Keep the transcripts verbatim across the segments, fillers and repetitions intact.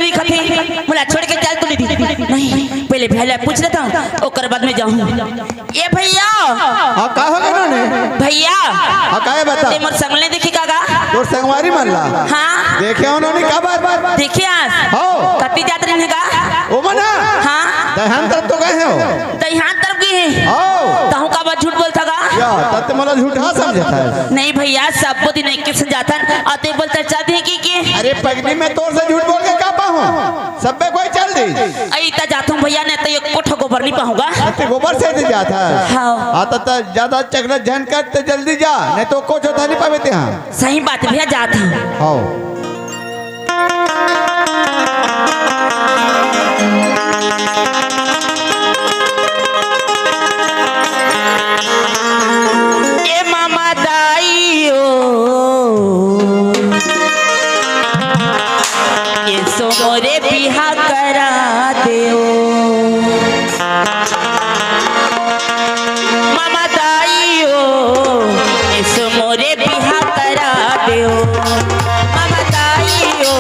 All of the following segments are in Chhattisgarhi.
दिखत हे, मोला छोड़ के चल तो नहीं दी। नहीं, पहले भाई ला पूछ लेता हूँ, ओकर बाद में जाहूँ। ए भैया। हाँ, का हो गे नोनी? भैया। हाँ, का हे बता? ते मोर संग ल नइ देखे का गा? तोर संगवारी मन ला? हाँ। देखे हो नोनी, का बात, बात, बात? देखे आस? हो। कति जात रहिन हे गा? ओ मन ह? हाँ। दइहान तरफ तो गे हे हो। दइहान तरफ गे हे? हो। तहूँ का बात झूठ बोलथस गा? या, त ते मोला झूठहा समझथस? नहीं भैया, सबो दिन एके संग जाथन, अउ ते बोलथस चल देहूँ कहिके। अरे पगली, मैं तोर से झूठ बोल के का पाहूँ? सबे कोई चल दी। अई त जाथों भैया, नहीं तो एको ठो गोबर नहीं पाहूँ गा। अरे गोबर से दे जाथस? हाँ। हाँ, त, त ज्यादा चकना झन कर, त जल्दी जा, नहीं तो कुछ होता नहीं पावे ते हाँ। सही बात भैया, जाथों। हाँ। ए मामा दाई ओ, एसो मोरे बिहा करा देव। मामा दाई ओ, एसो मोरे बिहा करा देव। मामा दाई ओ,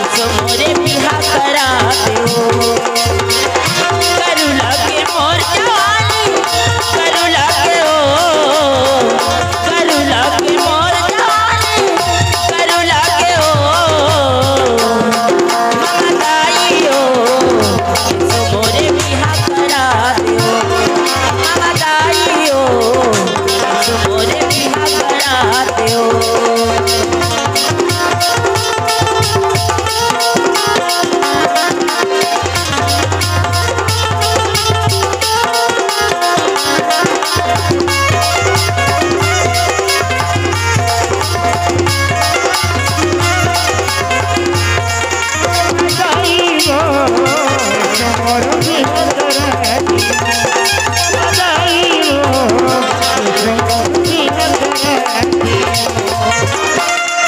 एसो मोरे बिहा करा देव। करुला के मोर जवानी, करुला के ओ, करुला के मोर जवानी, करुला के ओ, मामा दाई ओ, एसो मोरे बिहा करा देव। मामा दाई ओ, एसो मोरे बिहा करा देव।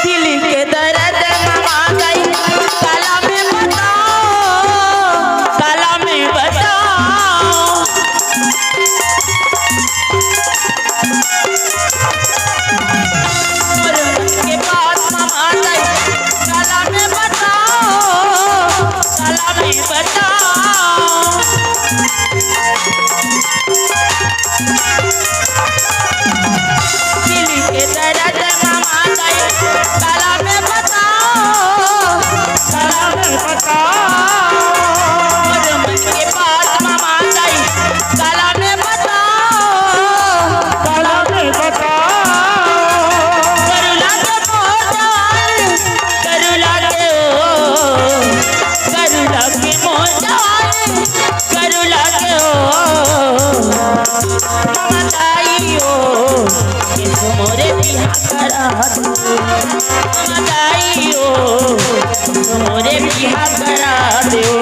दिल के दर्द मामा दाई, काला में बताओ, काला में बताओ। मोर मन के बात मामा दाई, काला में बताओ, काला में बताओ। दिल के दर्द मामा दाई, काला में बताओ, काला में बताओ। मोर मन के बात मामा दाई, काला में बताओ, काला में बताओ। करुला के मोर जवानी, करुला के ओ, करुला के मोर जवानी, करुला के ओ। मामा दाई ओ, एसो मोरे बिहा करा दे। मामा दाई ओ, एसो मोरे बिहा करा दे ओ।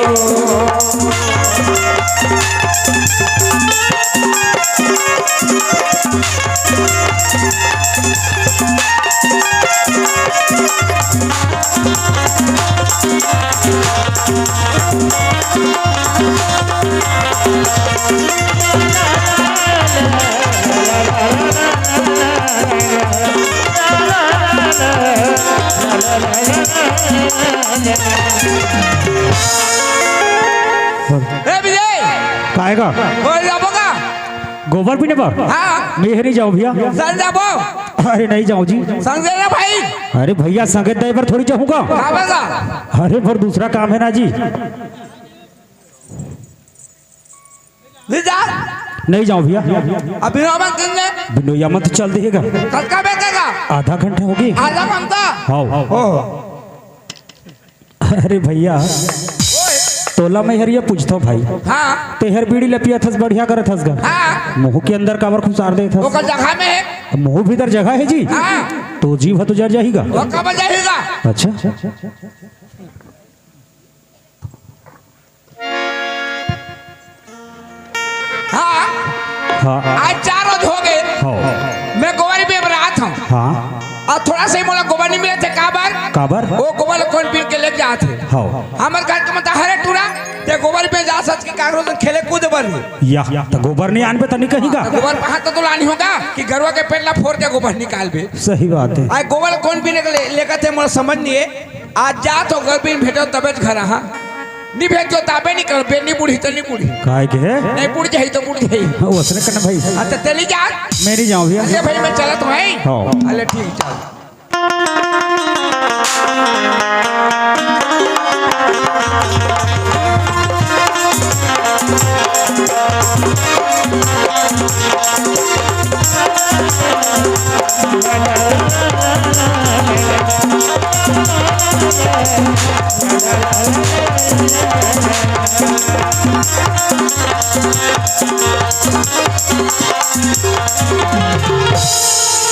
ए विजय, काय गा? बोल जाबो का? गोबर बीने बर? हाँ। मैं नहीं जाऊँ भैया। संग जाबो। अरे नहीं जाऊँ जी। संग दे ना भाई। अरे भैया, संगे दे बर थोड़ी जाहूँ गा। का बता? अरे पर दूसरा काम हे ना जी। नहीं जा। नहीं जाऊँ भैया। अभी ना मन किन दे। बिनोइया मन तो चल देगा। कतका बेचेगा? आधा घंटा हो गे। आधा घंटा? हाँ। ओ। अरे भैया, तोला मैं हर ये पूछथों भाई। हाँ। ते हर बीड़ी ल पियथस, बढ़िया करथस गा। हाँ। मुँह के अंदर काबर खुसार देथस? ओकर जगह में हे। मुँह भीतर जगह हे जी। हाँ। तो जीभ तो जर जाही गा। वो काबर जाही गा? अच्छा। हाँ। हाँ। आज चार रोज हो गे। हाँ। मैं गोबर बीने बर आत हँव। हाँ। अउ थोड़ा सा ही मोला गोबर नइ मिलत हे, काबर? काबर? वो गोबर ल कोन बीन के लेके जात हे। हाँ। हमर घर के मन त हरे टूरा, ते गोबर बीने जा सच के काकरो संग खेले कूदे बर हे। या, त गोबर नइ आनबे त नइ कही गा। त गोबर पाहूँ त तोला आनहूँ गा कि गरुवा के पेट ला फोर के गोबर निकालबे। सही बात हे। अउ गोबर ल कोन बीने के ले-, लेगथे मोला समझ नइ हे। आज जात हो, अगर बिन भेजो तबे घर, हाँ। नी भेजो तबे नी करबे, नी बूढ़ी तो नी बूढ़ी। काय के? नहीं बूढ़ जाही तो बूढ़ जाही। हाँ, वसने करना भाई। हाँ, तो तेली जा। मैं नहीं जाऊँ भैया। अरे भाई, मैं चलत हूँ, हैं? हाँ। अरे ठीक, चल।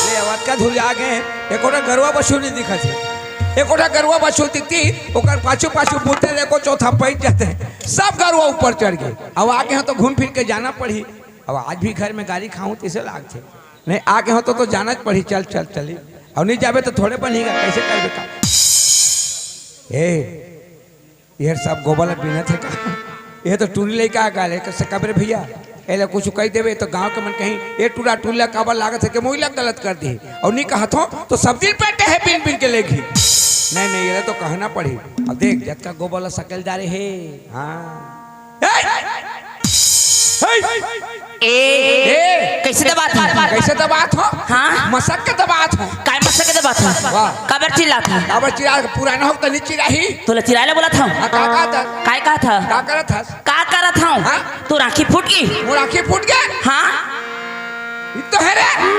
ले, अवत का धुल आ गए। एकोटा गरुआ बछरू नहीं दिखत हे। एकोटा गरुआ बछरू दिखती, ओकर पाछू पाछू बूते ले को चौथा पैठ जाते। सब गरुआ ऊपर चढ़ गए। अब आगे हो तो घूम फिर के जाना पड़ी। अब आज भी घर में गारी खाऊं तइसे लागथे। नहीं, आगे हो तो, तो जाना पड़ी। चल, चल, चली। अब नहीं जाबे तो थोड़े बनेगा, कैसे करबे काम? ए, ये सब गोबर ला बीनत हे का? ये तो टूरी लइका आ गए, कैसे कबरे भैया? एला कुछ कह देबे तो गांव के मन कहीं, "ए टूरा, टूरी ला काबर लागत हे के मोही ला गलत कर दी?" और नहीं कहत हो तो सब दिन पेटे हे बीन बीन के लेगी। नहीं, नहीं, ये तो कहना पड़ी। अब देख, जतका गोबर ला सकेल डारे हे। हाँ। ए! ए! ए! कैसे दबात हो? कैसे दबात हो? हाँ? मसक के दबात हो। काय मसक के दबात हो? वाह। काबर चिल्लात हो? काबर चिल्ला, पुराना हो तो नहीं चिल्लाही। तोला चिल्लाए ला बोलत हो? हाँ, का कहत हस? काय कहत हो? का करत हस? का करत हो? हाँ? तोर आँखी फूट गे? मोर आँखी फूट गे? हाँ। ई तो हे रे।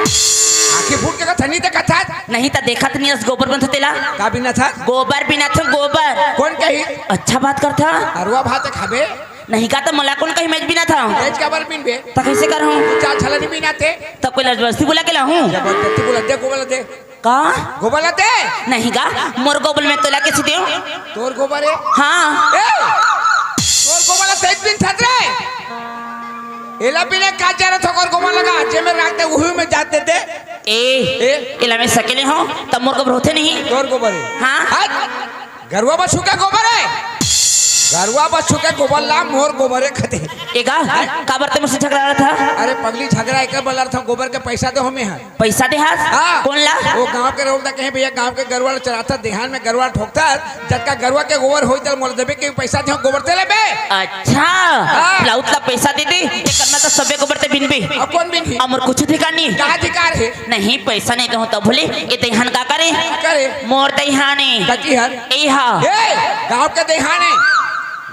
आँखी फूट के कथा नहीं देखत हस? नहीं त देखत नहीं हस, गोबर बीनत हो तेला। का बीनत हस? गोबर बीनत हो, गोबर। कोन कही? अच्छा बात करत हो। अरुआ भात खाबे? नहीं का त मोला कोन कही मैं बीनत हो? तेज काबर बीनबे? त कैसे करहूँ? तू चार छला नहीं बीनत हे। त कोई जबरदस्ती बोला के लाहूँ? जबरदस्ती बोला, दे गोबर ला दे। का? गोबर ला दे। नहीं गा, मोर गोबर में तोला कैसे देव? तोर गोबर हे? हाँ। ए! तोर गोबर ला तेज बीनथस रे। एला बीने का जरूरत हे, ओकर गोबर लगा, जे में राख दे, उही में जात दे दे। ए, ए? एला मैं सकेले हो, तब मोर गोबर होथे नहीं। तोर गोबर हे। हाँ। हट। गरुआ बछरू के गोबर हे। गरुआ बछरू के गोबर ला मोर गोबर हे कथे। ए गा, काबर ते मोर से झगड़ा लड़त हस? अरे पगली, झगड़ा एकर बर लड़त हँव, गोबर के पैसा दे हो में हर। पैसा दे हस? हाँ। कोन ला? वो गांव के रोक दा कहे, "भैया, गांव के गरुआ ल चराथस, देहान में गरुआ ठोकथस, जतका गरुआ के गोबर होई, तेला मोला देबे के पैसा दे, गोबर ते लेबे।" अच्छा, हाँ। लाउत ला पैसा दे दे, एकर ना तो सबे गोबर ते बिनबे। अब कोन बिनही? अब मोर कुछ अधिकार नहीं। का अधिकार हे? नहीं, पैसा नहीं दूँ तो बोले, ये देहान का करे? का करे? मोर देहान हे। कती हर? ए हा। ए, गांव के देहान हे।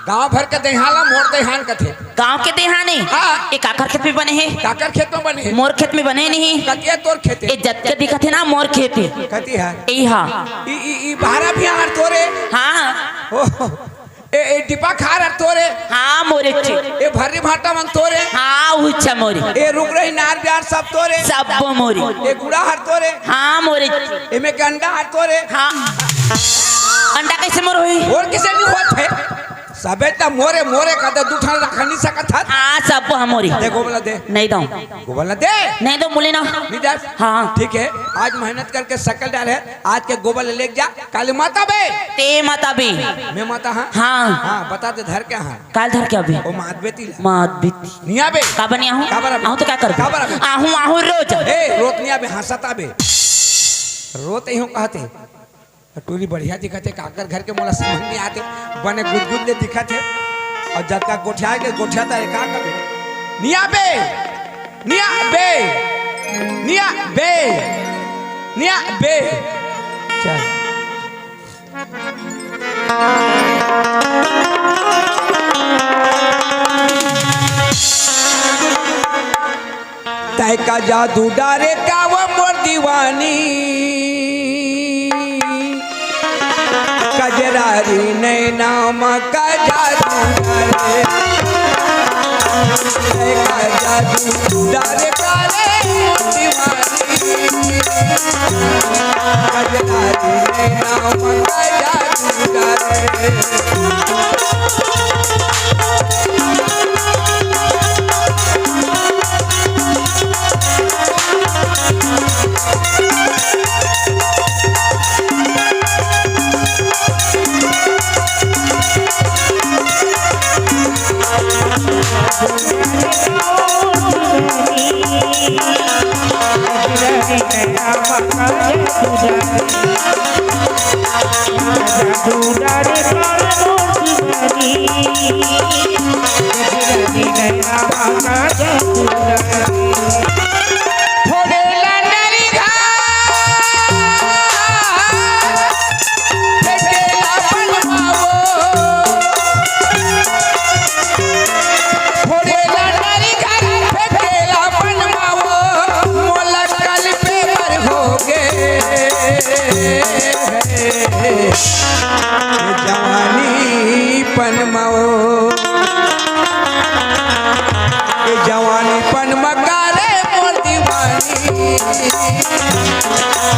गांव भर के देहान ला मोर देहान कथे। गांव के देहान हे? हाँ। ए काकर खेत में बने हे? काकर खेत में बने हे? मोर खेत में बने नहीं। कतिया तोर खेत हे? ए जतके दिखत हे ना मोर खेत हे। कती हे? ए हा। ई, ई, ई बहरा भी आर तोरे? हाँ। ओ, ए, ए डिपा खार आर तोरे? हाँ, मोरे चे। ए भर्री भाटा मन तोरे? हाँ, उच्चा मोरे। ए रुख रही नार बियार सब तोरे? सब मोरे। ए गुड़ा हर तोरे? हाँ, मोरे चे। एमे के अंडा हर तोरे? हाँ। अंडा कैसे मोर होही? और किसे नहीं होत हे? सबे त मोरे, मोरे का त दू ठन रख नहीं सकत हस। हाँ, सब ह मोरे। दे गोबर ला दे। नहीं दूँ। गोबर ला दे। नहीं दूँ, बोले ना। नहीं दे। हाँ। ठीक हे, आज मेहनत करके सकल डारे, आज के गोबर ले लेके जा, काली माता बे। ते माता बे। मैं माता हाँ? हाँ। हाँ, बता दे धर के हाँ। काल धर के आबे। ओ मात बेटी ला। मात बेटी। नहीं आबे। काबर नहीं आहूँ? काबर आबे? आहूँ तो का करबे? काबर आबे? आहूँ, आहूँ रोज। ए, रोत नहीं आबे, हंसत आबे। रोत ही हूँ कहते। टूरी बढ़िया दिखत हे, काकर घर के मोला समझ नहीं आते, बने गुदगुद ले दिखत हे। अउ जतका गोठिया के गोठिया तारे का कबे? निया बे, निया बे, निया बे, निया बे। चल। तय का जादू डारे का वो मोर दीवानी, कजरारी नैना मा का जादू डारे। तय का जादू डारे का रे मोर दीवानी, कजरारी नैना मा का जादू डारे। जादू डारे कर मोर जीवनी, गजरानी नैना मांगा जादू डारे। फोड़ेला नरी घास, फेंकेला पनमावो। फोड़ेला नरी घास, फेंकेला पनमावो। मोला कल पे बर होगे। जवानी पनमावो। ए जवानी पन मकारे मोर दीवानी,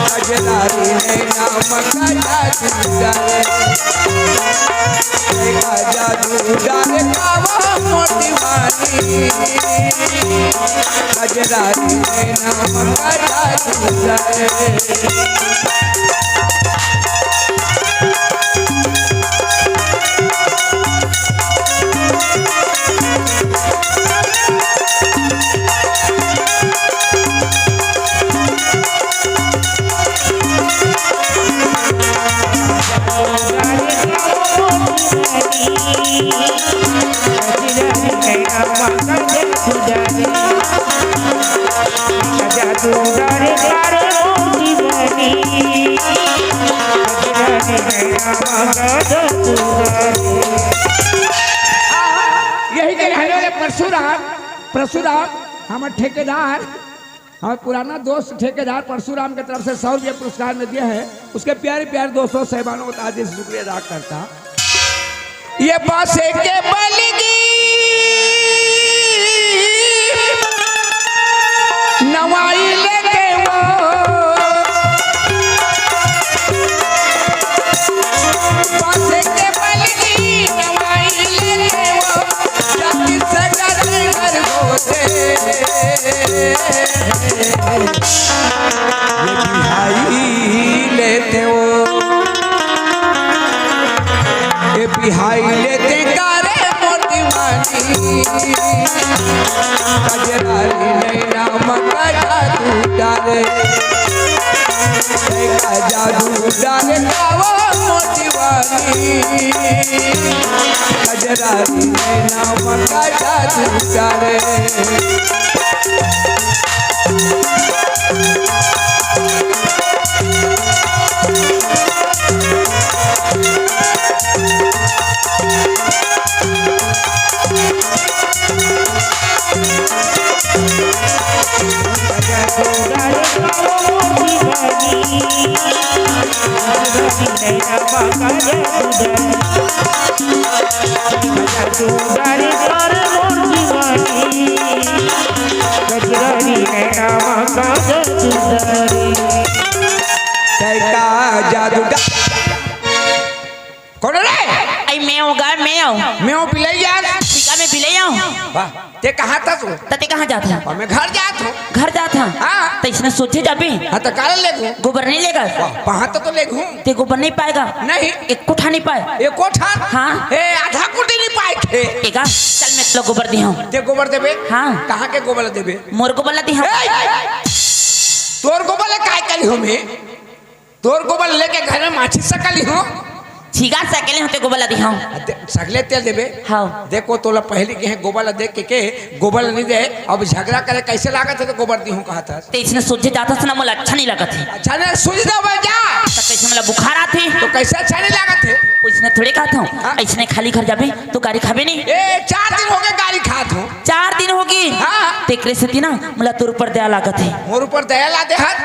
गजरानी नैना मका जादू डारे, ए का जादू डारे कावा मोर दीवानी, गजरानी नैना मका जादू डारे। यही के रहने वाले परशुराम, परशुराम, हमर ठेकेदार, हमर पुराना दोस्त ठेकेदार परशुराम के तरफ से सौ रुपये पुरस्कार में दिए हैं। उसके प्यारे प्यारे दोस्तों, साहिबानों का तहे दिल से शुक्रिया अदा करता। ये बांसे के बलगी नवाई लेके वो, बांसे के बलगी नवाई लेके वो, जाति सगर घर होते। ये बिहाई लेते वो, ए बिहाई लेते का रे मोर दीवानी, गजरानी नैना मका जादू डारे, ए का जादू डारे का वो मोर दीवानी, गजरानी नैना मका जादू डारे। तै का जादू डा-, कौन रे? आई मैं होगा, मैं हूँ। मैं हूँ बिलैया। ठीक है, मैं बिलैया हूँ। वाह, ते कहाँ था तू? त ते कहाँ जात है? और मैं घर जात हूँ। घर जात है? हाँ। त इसने सोचे जाबे? हाँ, त काला लेगू? गोबर नहीं लेगा? वाह, वहाँ तो, तो लेगू। ते गोबर नहीं पाएगा? नहीं। एक कोठा नहीं पाए? एक कोठा? हाँ। ए, आधा कोठी नहीं पाए थे। एगा, चल मैं तो गोबर दिहाऊँ। ते गोबर देबे? हाँ। कहाँ के गोबर देबे? मोर गोबर ला दिहाऊँ। ए! तोर गोबर ले काय करी हूँ मैं? तोर गोबर लेके घर में माछी सकली हूँ। छिगा सकले हूँ, ते गोबर ला दिहाऊँ। अ, दे-, सगले तेल देबे? हाँ। देखो, तोला पहली के हैं गोबर ला देख के, के गोबर ला नहीं दे, अब झगड़ा करे कैसे लागत है तो गोबर दिहूँ कहा था। ते इसने सोचे जाता से ना, मोला अच्छा नहीं लगत है। अच्छा नहीं, सूझ दे भाई जा। तो कैसे मोला बुखार आथे? तो कैसे अच्छा नहीं लागत है? वो इसने थोड़े कहा था, हाँ। इसने खाली घर जाबे तो गारी खाबे नहीं। ए, चार दिन हो गए गारी खात हूँ। चार दिन होगी? हाँ। तेकरे सेती ना, मोला तोर ऊपर दया लागत है। मोर ऊपर दया ला दे हर?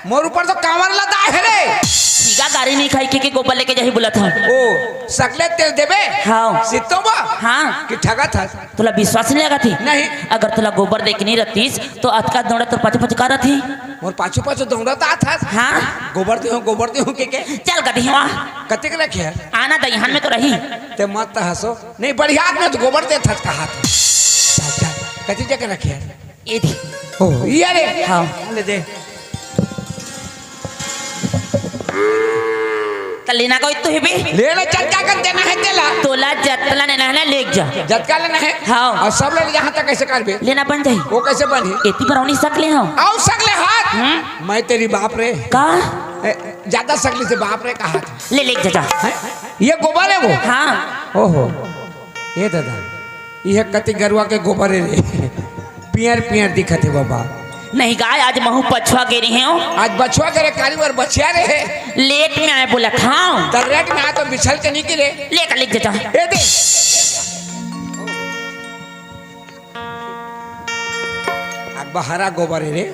मोर ऊपर तो कांवर ला दाय है रे। सीधा गारी नहीं खाई के, के गोबर लेके जाही बोलत हूँ। ओ, सकले तेल देबे? हाँ। सितो बा? हाँ। कि ठगत हस? तोला विश्वास नहीं लगत ही? नहीं। अगर तोला गोबर दे के नहीं रहतीस, तो अतका दौड़ा तोर पाछू पाछू का रहती? मोर पाछू पाछू दौड़त आत हस? हाँ। गोबर दिहूँ, गोबर दिहूँ के के? चल गदी हुआ। कतिक रखे हस? आना दईहान में तो रही। ते मत हंसो। नहीं, बढ़िया आदमी तो गोबर देत हस कहा था। जा, जा। कति जगह रखे हस? ये दे। ओ, ये रे। हाँ। ले दे। त लेना कोई तो है बे? ले ले, चल, क्या कर देना है तेला? तोला जतला लेना है ना, लेके जा। जतका लेना है? हाँ। और सब ले ले, यहाँ तक कैसे कर बे? लेना बन जाही। वो कैसे बनी? एती पर औनी सकले हो। आओ सकले हाथ। हम्म? मैं तेरी बाप रे। का? ए, ज्यादा सकली से बाप रे कहा था। ले, ले जा, जा। हैं? ये गोबर है वो? हाँ। ओहो, ये दादा, ये कति गरुआ के गोबर है रे। पियर पियर दिखत है बाबा। नहीं गाय, आज महू पछुआ गे रहे हो। आज बछुआ गे रहे, काली बार बछिया रहे। लेट में आए बोला था। त लेट में आए तो बिछल के नहीं गिरे। ले कर, ले जा, जा। ए दे। आज बहरा गोबर है रे।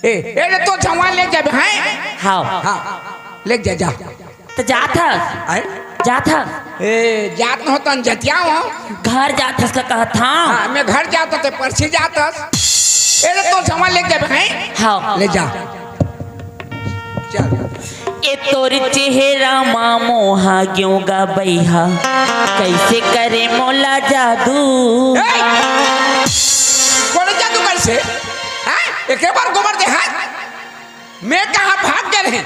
ए, ए, रे तो जवान ले जाबे, हैं? हाँ। हाँ, ले जा, जा। त जात हस? आए? जात हस? ए, जात न होतन, जतिया हो। घर जात हस का कहत हँव? हाँ, मैं घर जात हों, ते परछी जात हस। ए, रे तो जवान ले जाबे, हैं? हाँ। ले जा। चल। ए तोर चेहरा मा मोहा गेंव गा बइहा, कइसे करे मोला जादू। ए! कोन जादू कइसे? हैं? एके बार गोबर दे हाथ। मैं कहाँ भाग गे रहें?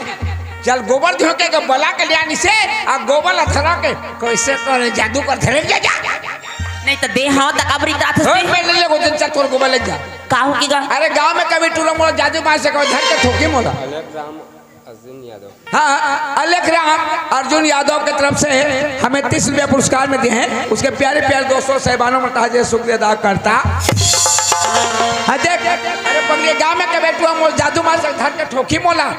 चल गोबर दिहो के, के बला के ले आनी से, आ गोबर ला धरा के कइसे करे जादू कर धरे ले जा। नहीं त दे हाँ त काबर इतराथस ओ, ते? मैं ले ले गोदन, चल तोर गोबर ले जा। का हो गे गा? अरे गाँव में कभी टूरा मोला जादू मार से कभी धर के ठोकी मोला। अलग राम अर्जुन यादव। हाँ, अलग राम अर्जुन यादव के तरफ से हमें तीस रुपया पुरस्कार में दिए हैं। उसके प्यारे प्यारे दोस्तों, साहिबानों में तहे दिल से शुक्रिया अदा करता। हाँ, देख, अरे पगली, गाँव में कभी टूरा मोला जादू मार से धर के ठोकी मोला।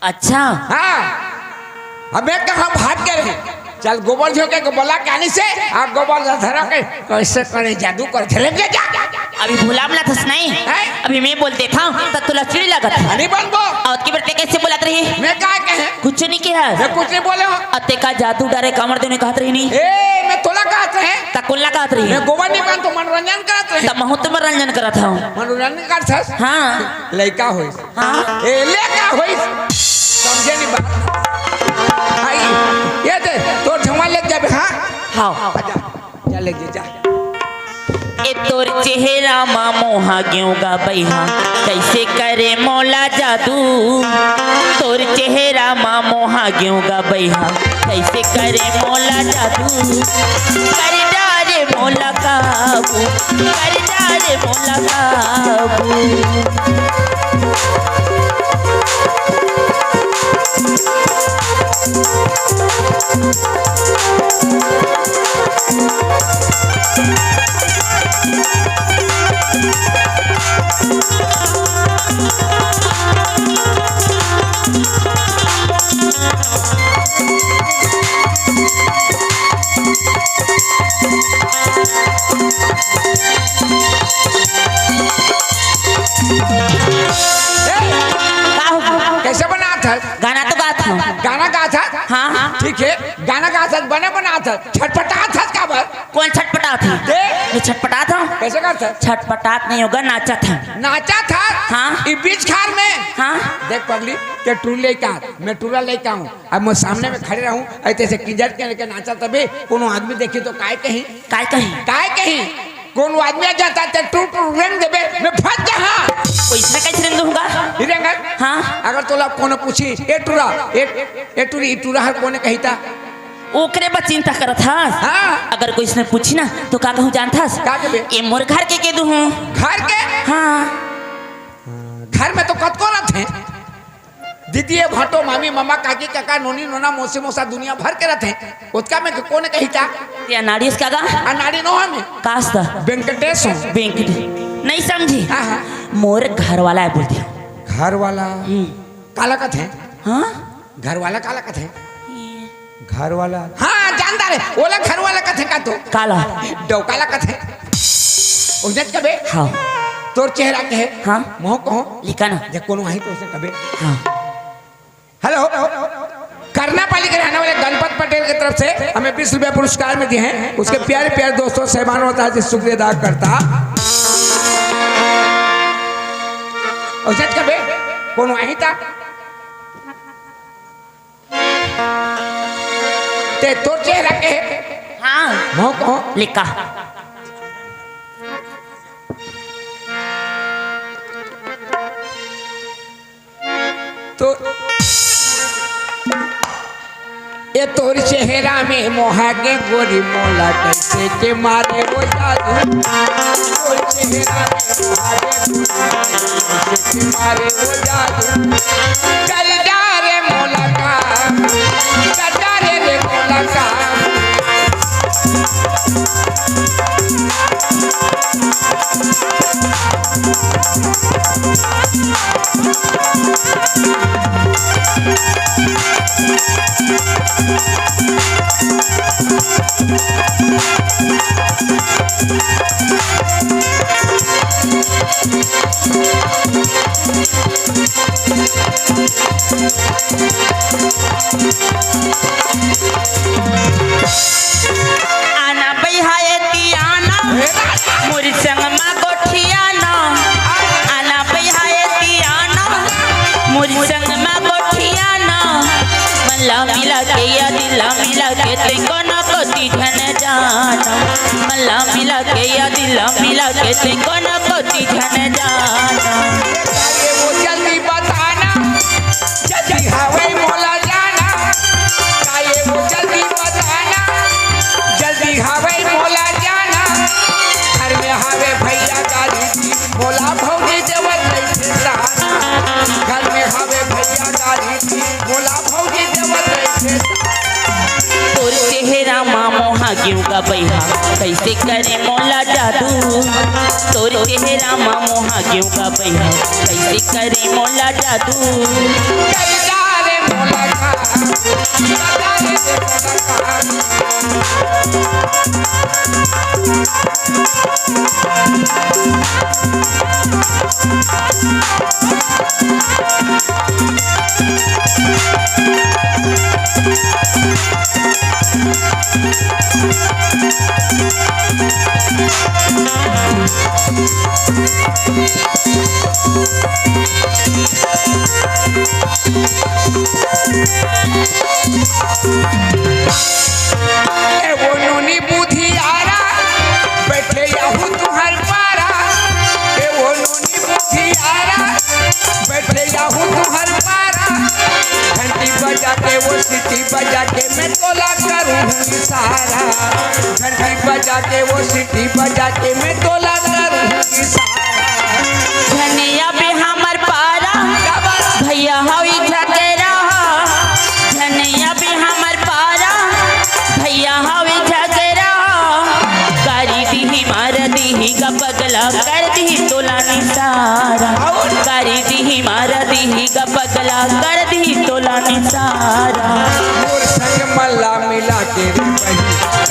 अच्छा। हाँ, अब मैं कहाँ भाग गे रहें? चल गोबर झोंके के बला के आनी से, आ गोबर ला धरा के कइसे करे जादू कर धरे ले जा। अभी भुला मिला थस नहीं? हैं? अभी मैं बोल देथँव, त तोला चिढ़ लागत हे। नहीं बनबो। अउ अतकी बेर ते कइसे बोलत रहे? मैं का कहे? कुछ नहीं कहे। मैं कुछ नहीं बोले हों। अते का जादू डारे कामर देने कहत रहे नहीं? ए, मैं तोला कहत रहे। त कोन ला कहत रहे? मैं गोबर नहीं पान तो मनोरंजन करत रहे। त महू तो मनोरंजन करत हँव। मनोरंजन करत हस? हाँ। लइका होइस। हाँ। ए, ले का होइस? समझे नहीं बात। आई, ये दे, तोर झमा ले जाबे, हाँ? हाँ। जा, जा ले जा, जा। ए तोर चेहरा मा मोहा गेंव गा बइहा, कइसे करे मोला जादू। तोर चेहरा मा मोहा गेंव गा बइहा, कइसे करे मोला जादू। कर डारे मोला काबू, कर डारे मोला काबू। का हो? कइसे बनात हस? गाना तो गात हँव। गाना गात हस? हाँ, हाँ। ठीक हे, गाना गात हस, बने बनात हस, छटपटात हस काबर? कोन छटपटात हे? दे। मैं छटपटात हँव? कइसे करत हस? छटपटात नहीं होगा, नाचत हँव। नाचत हस? हाँ। ई बीच खार में? हाँ। देख पगली, ते टूरा लइका, मैं टूरा लइका हँव। अब मैं सामने में खड़े रहूँ, अइसे किंजर के लेके नाचा तबे कोनो आदमी देखी तो काय कही? काय कही? काय कही? कोनो आदमी आ जाता ते टू टू रेंग देबे, मैं फंस जाहूँ। ओ अइसने कइसे रेंग दूँगा? ही रेंग। हाँ। अगर तोला कोनो पूछी, "ए टूरा, ए, ए टूरी, ई टूरा हर कोने कहिता?" ओकरे बर चिंता करत हस? हाँ। अगर कोई इसने पूछी ना, तो का कहूँ जानत हस? का कहबे? ए मोर घर के कहि दूहूँ। घर के? हाँ। घर में तो कतको रथे। दीदी, ए भाटो, मामी, मामा, काकी, काका, नोनी, नोना, मौसी, मौसा, दुनिया भर के रथे। ओतका में कोन कहिता? ते अनाड़ी हस का गा? अनाड़ी नोहँव मैं। का हस त? वेंकटेश हँव। वेंकटेश। नहीं समझे? हाँ, हाँ। मोर घर वाला हे बोल दिया। घर वाला? हम्म। काला कथे? हाँ? घर वाला काला कथे? घर वाला? हाँ, जानदार हे। ओला घर वाला कथे का तो? काला? डौका ला कथे। ओ जट कबे? हाँ। तोर चेहरा के हे? हाँ। मोह कहो। लिखा ना। जे कोनो आही तो उसे कबे? हाँ। हेलो। करनापाली के रहने वाले गणपत पटेल की तरफ से हमें बीस रुपया पुरस्कार में दिए हैं। उसके प्यारे प्यारे दोस्तों, साहिबानों का शुक्रिया अदा करता। ओ जट कबे? कोनो आही ता? ते तोर चेहरा के हे? हाँ। मोह कहो। लिखा। तो ए तोर चेहरा में मोहा के गोरी मोला कइसे के मारे ओ जादू। चेहरा में महादेव मारे वो जादू। कर डारे मोला काम, कर डारे रे मोला काम। आना बइहा एती आना, मोर संग मा गोठियाना। आना बइहा एती आना, मोर संग मा गोठियाना। मन ला मिला के या दिल ला मिला के, ते कोनो कोती झन जाना। मन ला मिला के या दिल ला मिला के, ते कोनो कोती झन जाना। ये वो जल्दी बताना, जल्दी हवई मोला जाना। का ये वो जल्दी बताना, जल्दी हवई मोला जाना। घर में हवे भैया गारी दी, मोला भौजी देवत नइखे ताना। घर में हवे भैया गारी दी, मोला भौजी देवत नइखे ताना। तोर चेहरा मा मोहा गेहूं का बइहा, कइसे करे मोला जादू। तोर चेहरा मा मोहा गेहूं का बइहा, कइसे करे मोला जादू। कर डारे मोला काम, कर डारे रे मोला काम। ए वो नोनी बुधियारा, बैठे याहू तुहर पारा। ए वो नोनी बुधियारा, बैठे याहू तुहर पारा। घंटी बजा के वो सीटी बजा के मैं तोला करूँ इशारा। घंटी बजा के वो सीटी बजा के मैं तोला करूँ इशारा। झनिया पे हमर पारा, भैया हवी झगेरा। झनिया पे हमर पारा, भैया हवी झगेरा। गारी दिही मार दिही ग पगला, कर दिही तोला निसारा। गारी दिही मार दिही ग पगला, कर दिही तोला निसारा। मोर संग मन ला मिला के रे बही,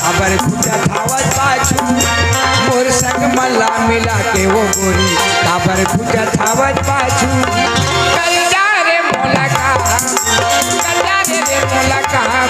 काबर घुचा धावत पाछू। मोर संग मन ला मिला के वो गोरी, काबर घुचा धावत पाछू। कर डारे मोला काम, कर डारे रे मोला काम।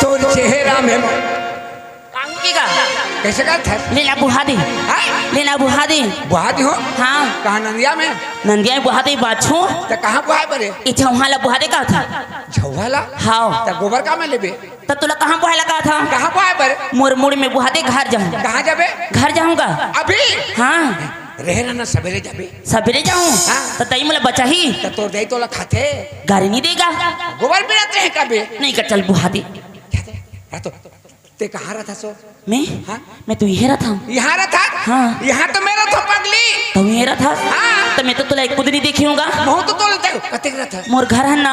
तोर चेहरा में कांकी का? कइसे का था? लेना बुहा दे। हाँ? लेना बुहा दे। बुहा दी हो? हाँ। कहाँ नंदिया में? नंदिया में बुहा दे बाछू। त कहाँ बुहाए बरे? ई झौहा ला बुहा दे का था? झौहा ला? हाँ। त गोबर का में लेबे? त तोला कहाँ बुहाए ला का था? कहाँ बुहाए बरे? मोर मुड़ में बुहा दे, घर जाऊँ। कहाँ जाबे? घर जाऊँगा। अभी? हाँ। रहे ना, ना, सबेरे जाबे। सबेरे जाऊँ? हाँ। त तई मोला बचाही? त तोर दई तोला खाथे। गारी नहीं देगा। गोबर बिनत रहे कबे? नहीं का, चल बुहा दे। हाँ तो। ते कहाँ रथस ओ? मैं? हाँ? मैं तो इहें रथंव। इहाँ रथस? हाँ। इहाँ तो मैं रथंव पगली। तहूँ इहें रथस? हाँ। त मैं तो तोला एक दिन नहीं देखे हँव गा। महूँ तो तोला देख, कतेक रथस? मोर घर हे ना,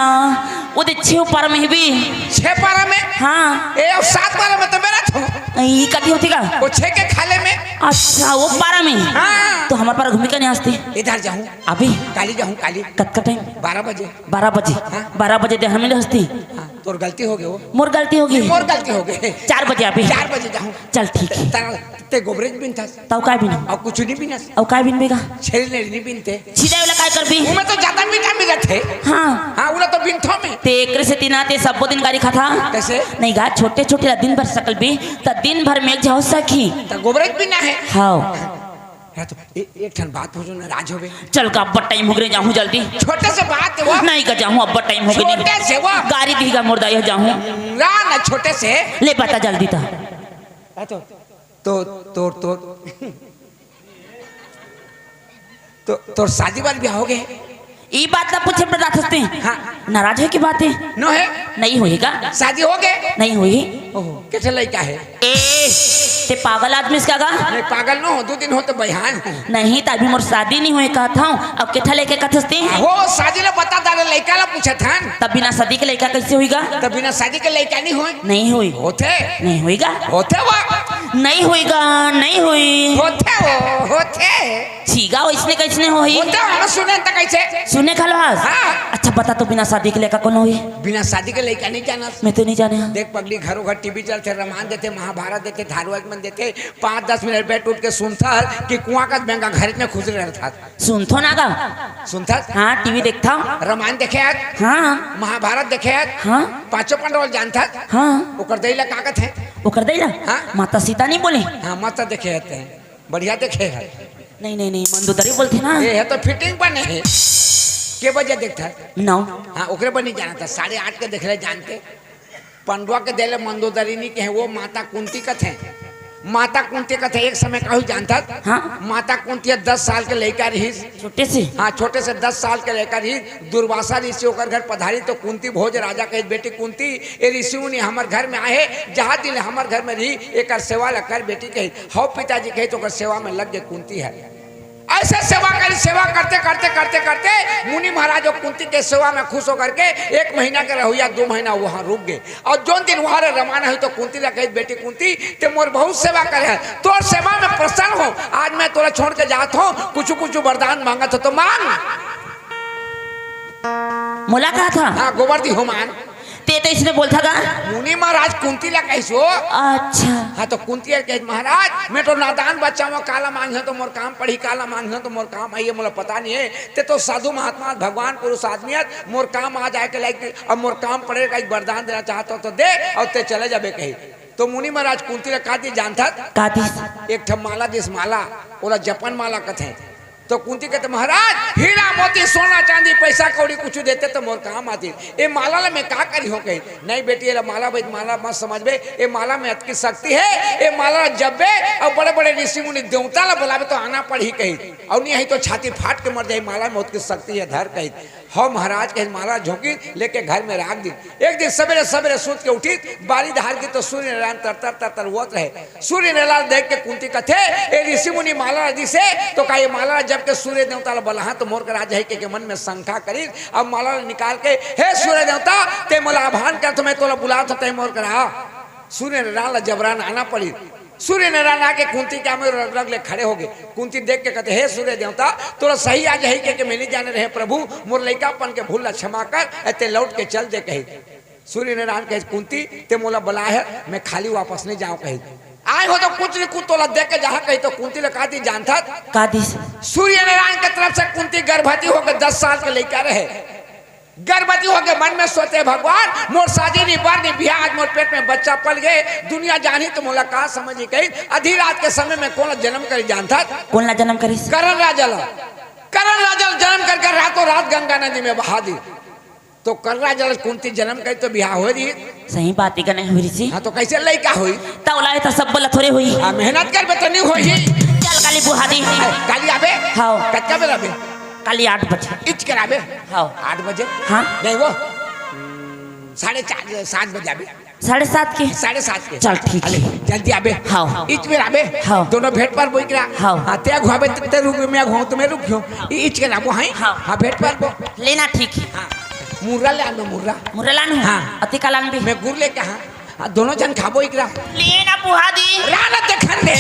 ओ दे छेव पारा में हवे। छेव पारा में? हाँ। ए, ओ सात पारा में तो मैं रथंव। ई कती होथे गा? ओ छेव के खाल्हे में। अच्छा, ओ पारा में? हाँ। त हमर पारा घूमे का नहीं आसते? इधर जाहूँ। अभी? काली जाहूँ, काली। कतका टाइम? बारह बजे। बारह बजे। हाँ। बारह बजे दे हमें हँसती। हाँ, तोर गलती होगे ओ। मोर गलती होगे। मोर गलती होगे। चार बजे आबे। चार बजे जाहूँ। चल ठीक हे। त-, ते गोबरेच बिनथस। तउ काय बिनहूँ? अउ कुछु नहीं बिनस। अउ काय बिनबे गा? छेरी नेरी नहीं बिनते। छिदा वाला काय करबे? ओमे तो जादा विटामिन रथे। हाँ। हाँ, ओला तो बिनथों मैं। ते एकरे सेती ना ते सब्बो दिन गारी खाता। कइसे? नहीं गा, छोटे छोटे ला दिन भर सकलबे, त दिन भर में एक झन हो सकही। त गोबरेच बिनना हे। हाँ। हाँ तो ए-, एक ठन बात पूछो, नाराज होबे। चल गा, अब्बड़ टाइम होगे रे, जाहूँ जल्दी। छोटे से बात हे वो। नहीं गा, जाहूँ, अब्बड़ टाइम होगे रे। छोटे से वो। गारी दिही गा मोर दाई ह, जाहूँ। ना, ना, छोटे से। ले बता जल्दी त। हाँ तो, तो, तो, तो, तो, तोर शादी बर बिहाव होगे? ई बात ला पूछे बर जाथस ते? हाँ। नाराज होय के बात हे? नो हे। नहीं होही गा। शादी होगे? नहीं होही। ओहो, के ठन लइका हे? ए, ते पागल आदमी हस का गा? नहीं, पागल नो हों, दू दिन हों त बइहान हों। नहीं, त अभी मोर शादी नहीं होय कहत हँव, अब के ठन लइका कथस ते? हो, शादी ला बता डारे, लइका ला पूछत हन। त बिना शादी के लइका कइसे होही गा? त बिना शादी के लइका नहीं होय? नहीं होय। होथे? नहीं होही गा। होथे वो। नहीं होही गा, नहीं होही। होथे वो, होथे। छी गा, वइसने कइसने होही? होथे, हम सुने त कइसे? सुने घलो हस? हाँ। अच्छा बता तो, बिना शादी के लइका कोन होही? बिना शादी के लइका नहीं जानस? मैं तो नहीं जाने हँव। देख पगली, घरों घर टीवी चलथे, रमायन देथे, महाभारत देथे, धारावाहिक मन देथे, पाँच दस मिनट बैठ उठ के सुनथस कि कुआँ कस बेंगा, घर में खुश रहथस। सुनथों ना गा। सुनथस? हाँ, टीवी देखथँव। रमायन देखे हस? हाँ। महाभारत देखे हस? हाँ। पाँचों पांडव ल जानथस? हाँ। ओकर दई ला का कथे? ओकर दई ला? हाँ। माता सीता नहीं बोले? हाँ, माता देखे हस ते। बढ़िया देखे हस। नहीं, नहीं, नहीं, मंदोदरी बोलथे ना। ए, हे तो fitting बने हे। के बजे देखथस? नौ। हाँ, ओकरे बर नहीं जानथस। साढ़े आठ के देखले जानते। पंडवा के दई ला मंदोदरी नहीं कहे, वो माता कुंती कथे। माता कुंती कथे, एक समय का होइस जानथस? हाँ। माता कुंती ह दस साल के लइका रहिस। छोटे से? हाँ, छोटे से दस साल के लइका रहिस। दुर्वासा ऋषि ओकर घर पधारिस त कुंती भोज राजा कहिस, "बेटी कुंती, ए ऋषि मुनि हमर घर में आए हे, जहाँ दिन हमर घर में रही, एकर सेवा ला कर बेटी," कहिस। "हव पिताजी," कहिस, त ओकर सेवा में लग गे कुंती ह। अइसे सेवा करिस, सेवा करते, करते, करते, करते मुनि महाराज वो कुंती के सेवा में खुश होकर के एक महीना के रहोइया दू महीना उहाँ रुक गे। अउ जोन दिन उहाँ ले रवाना होइस त कुंती ला कहिस, "बेटी कुंती, तें मोर बहुत सेवा करे हस, तोर सेवा में प्रसन्न हों, आज मैं तोला छोड़ के जात हों, कुछू कुछू वरदान मांगत हों त मांग।" मोला कहत हस? हाँ, गोबर दिही मांग। तें तो अइसने बोलथस गा। मुनि महाराज कुंती ला कहिस वो। अच्छा। हाँ, त कुंती ह कहिस, "महाराज, मैं तो नादान बच्चा हों, काला मांगहूँ त मोर काम पड़ही, काला मांगहूँ त मोर काम आही, मोला पता नहीं हे। तें तो साधु महात्मा, भगवान पुरुष आदमी हस, मोर काम आ जाए के लायक, अब मोर काम पड़े के लायक वरदान देना चाहत हों त दे, अउ तें चले जाबे," कहिस। त मुनि महाराज कुंती ला का दिस जानथस? का दिस? एक ठन माला दिस, माला, ओला जपन माला कथे। त कुंती कथे, "महाराज, हीरा मोती, सोना चांदी, पइसा कौड़ी कुछू देते त मोर काम आतिस। ए माला ला मैं का करिहूँ?" कहिस, "नहीं बेटी, एला माला, भाई, माला मत समझबे। ए माला में अतकी शक्ति हे, ए माला ला जपबे अउ बड़े-बड़े ऋषि मुनि देवता ला बुलाबे त आना पड़ही," कहिस। "अउ नहीं आही त छाती फाट के मर जाही, माला में ओतकी शक्ति हे, धर," कहिस। "हव महाराज," कहिस, माला झोंकिस, लेके घर में राख दिस। एक दिन सबेरे सबेरे सूत के उठिस, बारी डहर गे त सूर्य नारायण तरतर तरतर होवत रहे। सूर्य नारायण देख के कुंती कथे, "ए ऋषि मुनि माला ला दिस हे, त का ए माला ला जप के सूर्य देवता ला बलाहूँ त मोर करा आ जाही?" कहिके मन में शंका करिस। अब माला ला निकाल के, "हे सूर्य देवता, तें मोला आह्वान करत हस, मैं तोला बुलात हों, तें मोर करा आ।" सूर्य नारायण ला जबरन आना पड़िस। सूर्य नारायण आके कुंती के आगू में रग रग ले खड़े होगे। कुंती देख के कथे, "हे सूर्य देवता, तोला सही आ जाही कहिके मैं नइ जाने रहेंव प्रभु, मोर लइकापन के भूल ला क्षमा कर, अउ तें लौट के चल दे," कहिस। सूर्य नारायण कहिस, "कुंती, तें मोला बलाए हस, मैं खाली वापस नइ जांव," कहिस। "आए हों त कुछ न कुछ तोला दे के जाहूं," कहिस। त कुंती ला का दिस जानथस? का दिस? सूर्य नारायण के तरफ से कुंती गर्भवती होके दस साल के लइका रहे। गर्भवती होके मन में सोचे, "भगवान, मोर शादी नहीं, बर नहीं, बिहाव, आज मोर पेट में बच्चा पल गे, दुनिया जानही त मोला का समझही," कहिस। आधी रात के समय में कोन ला जनम करिस जानथस? कोन ला जनम करिस? करण राजा ला। करण राजा ला जनम करके रातों रात गंगा नदी में बहा दिस। त करण राजा ला कुंती जनम करिस त बिहाव होय रहिस? सही बात हे, नहीं होय रहिस। हाँ, त कइसे लइका होही? त ओला हे त सब ला थोरे होही। हाँ, मेहनत करबे त नहीं होही। चल, काली बुहा दी। काली आबे? हाँ। कतका बेरा आबे? काली आठ बजे। इच के आबे? हाँ। आठ बजे? हाँ। नहीं वो, साढ़े चार, सात बजे आबे। साढ़े सात के? साढ़े सात के। चल, ठीक हे। अले, जल्दी आबे। हाँ। इच में आबे। हाँ। दोनों भेंट परबो इकरा। हाँ। हाँ, तें आघू आबे, तें रुक, मैं आघू आहूं त मैं रुक जाहूं। इ-, इच के आबो, हाँ? हाँ। हाँ, भेंट परबो। ले ना, ठीक हे। हाँ। मुर्रा ले आन, मुर्रा। मुर्रा लानहूं? हाँ। अउ तें का लानबे? मैं गुर लेके आहूं। हाँ, दोनों झन खाबो इकरा। ले ना बुहा दी। ला ना देखन दे।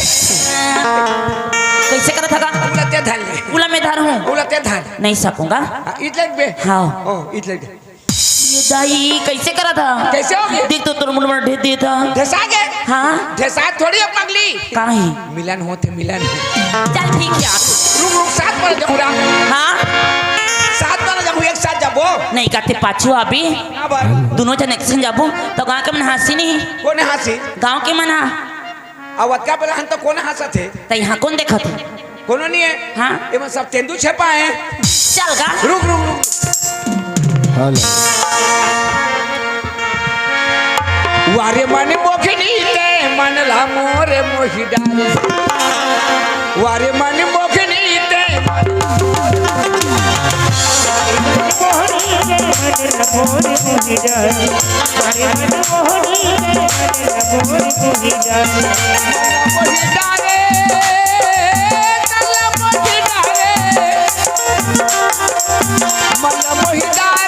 कइसे करत हस गा? उला तें धर ले। उला मैं धरहूं। उला तें धर। नहीं सकूंगा। हाँ, इच ले बे। हाँ। ओ, इच ले बे। ए दाई, कइसे करत हस? कइसे होगे? देख तो तोर मुड़ में ढेस देत हस। ढेसा गे? हाँ। ढेसा थोड़ी हे पगली। काहे? मिलन होथे, मिलन। चल ठीक हे यार। रुक, रुक, साथ में जाहूं रा। हाँ? साथ में जाहूं, एक साथ जाबो। नहीं, का तें पाछू आबे। हाँ भाई। दूनों झन एक संग जाबो, त गांव के मन हाँसही नहीं। कोन हाँसही? गांव के मन हा। अब अतका बेरा हन त कोन हाँसत हे? त इहाँ कोन देखत हे? कोनो नहीं है। हाँ। ये सब तेंदू छेपा है। चल का। रुक, रुक, रुक। हेलो। वारे मन मोखनी ते मन ला मोरे मोही डारे। वारे मन मोखनी ते मन मोही डारे।